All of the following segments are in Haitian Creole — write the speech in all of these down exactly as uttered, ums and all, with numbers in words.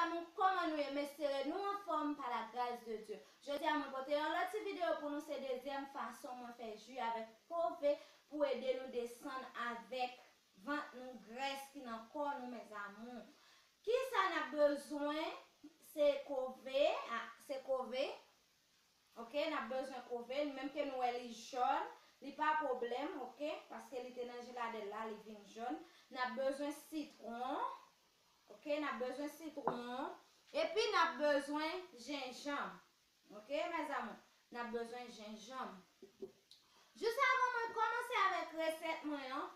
Mezanmi, kòman nou ye? M espere nou anfòm pa la gras de Dye. Jodi a, mwen pote yon lòt ti videyo pou nou. Se dezyèm fason mwen fè ji avèk kove pou ede nou desann avèk vant nou, grès ki nan kò nou, mes amours. Kisa n ap bezwen? Se kove, a, se kove. Ok, n ap bezwen kove, menm ke nou wè li jòn, li pa pwoblèm, ok, paske li te nan jeladèl la, li vin jòn. N ap bezwen sitwon, ok, n ap bezwen sitwon, epi n ap bezwen jenjanm, ok, mes amours, n ap bezwen jenjanm. Jis avan mwen kòmanse avèk resèt mwen an,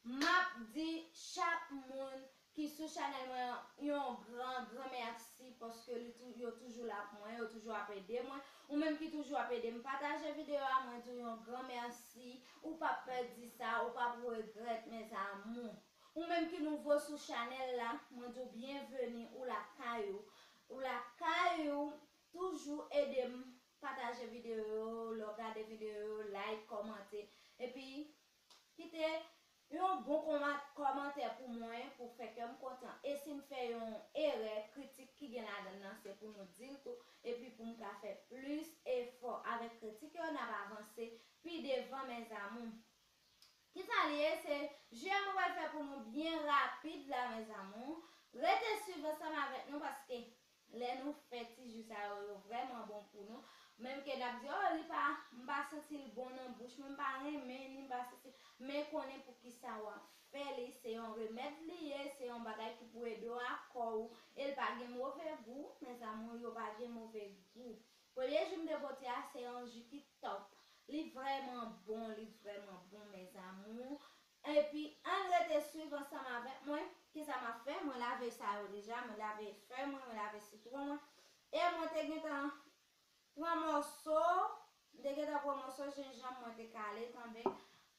m ap di chak moun ki sou chanèl mwen an yon gran, gran mèsi, paske li tou, yo toujou la pou mwen, yo toujou ap ede mwen. Ou menm ki toujou ap ede m pataje videyo a, mwen di w yon gran mèsi. Ou p ap pèdi sa, ou p ap regrèt, mes amours. Ou menm ki nouvo sou chanèl la, mwen di w byenveni, ou lakay ou. Ou lakay ou, toujou ede m pataje videyo yo, lè w gade videyo yo, like, kòmante. Epi, kite yon bon kòman-, kòmantè pou mwen, pou fè kè m kontan. E si m fè yon erè, kritik ki gen ladan l nan, se pou nou di l tou, epi pou m ka fè plis efò avèk kritik yo, n ap avanse pi devan, mes amours. Kisa li ye? Se ji a mwen pral fè pou nou byen rapid la, mes amours. Rete swiv ansanm avèk nou, paske lè nou fè ti ji sa yo, yo vrèman bon pou nou. Menm ke n ap di, "Oh, li pa, m pa santi l bon nan bouch mwen, m pa renmen li, m pa santi." Men konnen poukisa w ap fè li, se yon remèd li ye, se yon bagay ki pou ede w ak kò w. E l pa gen move gou, mes amours, yo pa gen move gou. Premye ji m te pote a, se yon ji ki top. Li vrèman bon, li vrèman bon, mes amours. Epi, ann rete swiv ansanm avèk mwen. Kisa m ap fè? Mwen lave sa yo deja, mwen lave fèy mwen, mwen lave sitwon mwen. E mwen te gentan pran mòso, m te gentan pran mòso jenjanm mwen te kale, tande.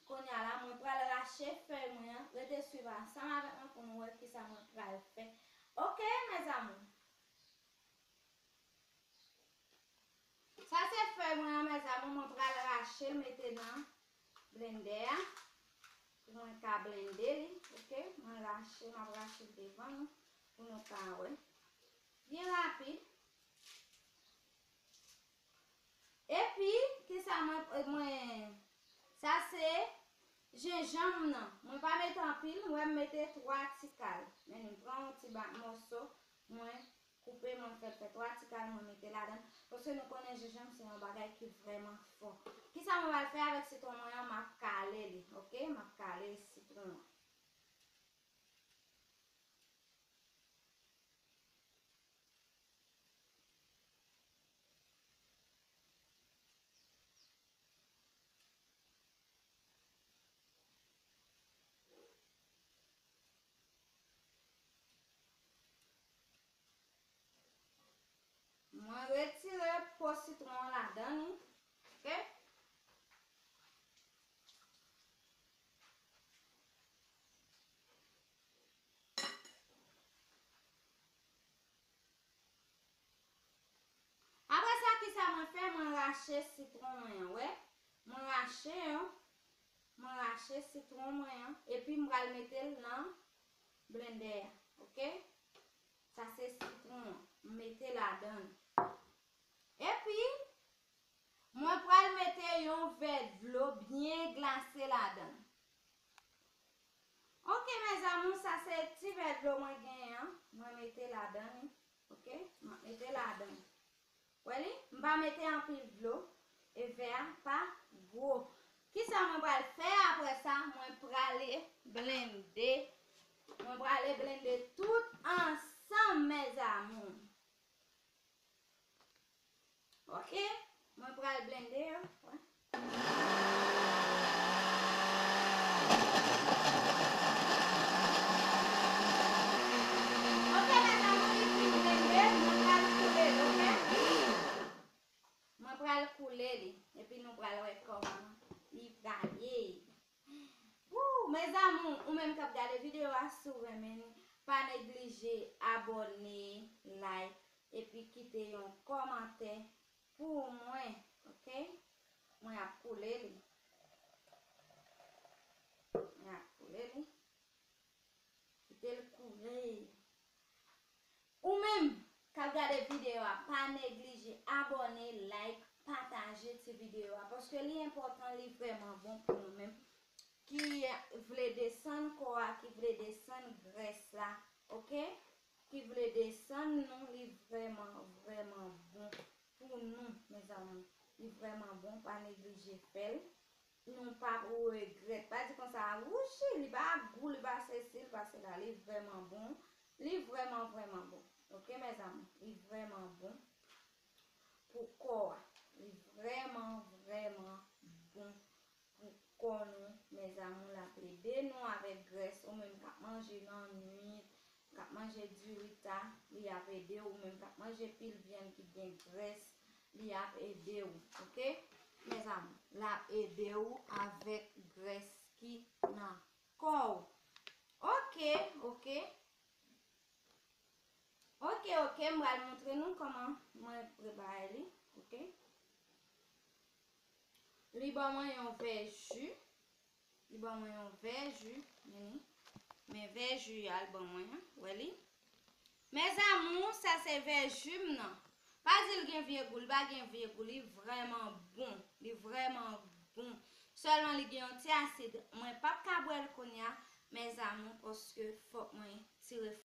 Kounye a la, mwen pral rache fèy mwen an. Rete swiv ansanm avèk mwen pou nou wè kisa mwen pral fè. Ok, mes amours. Sa se fèy mwen an, mes amours, mwen pral rache l mete nan blendè a pou mwen ka blende li, ok? Mwen rache, m ap rache l devan nou pou nou ka wè. Byen rapid. Epi, kisa mwen, mwen, sa se jenjanm nan. Mwen pa mete anpil, mwen mete twa ti kal. Men nou pran yon ti ba-, mòso, mwen koupe, mwen fè l fè twa ti kal, mwen mete ladan l. Paske nou konnen jenjanm se yon bagay ki vrèman fò. Kisa mwen pral fè avèk sitwon mwen an? M ap kale li, ok? M ap kale sitwon an. Mwen retire po sitwon an ladan li. Ok? Apre sa, kisa mwen fè? Mwen rache sitwon mwen an, wè. Mwen rache yo. Mwen rache sitwon mwen an. Epi m pral mete l nan blendè a, ok? Sa se sitwon an. M mete ladan l. Epi, mwen pral mete yon vè dlo byen glase ladan l. Ok, mes amours, sa se ti vè dlo mwen genyen an. Mwen mete ladan li. Ok? Mwen mete ladan li. Wè li? M pa mete anpil dlo. E vè a pa gwo. Kisa mwen pral fè apre sa? Mwen prale blende. Mwen prale blende tout ansanm, mes amours. Ok, mwen pral blende yo. Wè. Ok, mes amours, li fin blende, mwen pral koule l, ok? Mwen pral koule li, epi nou pral wè kòman li pral ye. Woo, mes amours, ou menm k ap gade videyo a, si w renmen li, pa neglije abòne, like, epi kite yon kòmantè pou mwen, ok? Mwen ap koule li. Mwen ap koule li. Kite l koule. Ou menm, Pa neglije abòne, like, pataje ti videyo a, paske li enpòtan, li vrèman bon pou nou menm ki vle desann kò a, ki vle desann grès la, oke? Ki vle desann nou, li vrèman, vrèman bon pou nou, mezanmi. Li vrèman bon, pa neglije fè l. Nou p ap regrèt. Pa di konsa, wouchi, li pa gou, li pa sesi, li pa sela. Li vrèman bon. Li vrèman, vrèman bon. Oke, mezanmi? Li vrèman bon pou kò a. Li vrèman, vrèman bon pou kò nou, mezanmi. L ap ede nou avèk grès. Ou menm k ap manje lannwit, k ap manje diri ta, li ap ede w. Ou menm k ap manje pil vyann ki gen grès, li ap ede w. Oke? Mezanmi, l ap ede w avèk grès ki nan kò w. Oke, oke. Oke, oke, m pral montre nou kòman mwen prepare li. Oke. Li ban mwen yon vè ji. Li ban mwen yon vè ji. Men li. Men vè ji a l ban mwen an. Wè li. Mes amours, sa se vè ji m nan. Pa di l gen vye gou, li pa gen vye gou, li vrèman bon. Li vrèman bon. Sèlman li gen yon ti asid. Mwen p ap ka bwè l kounye a, mes amours, paske fòk mwen tire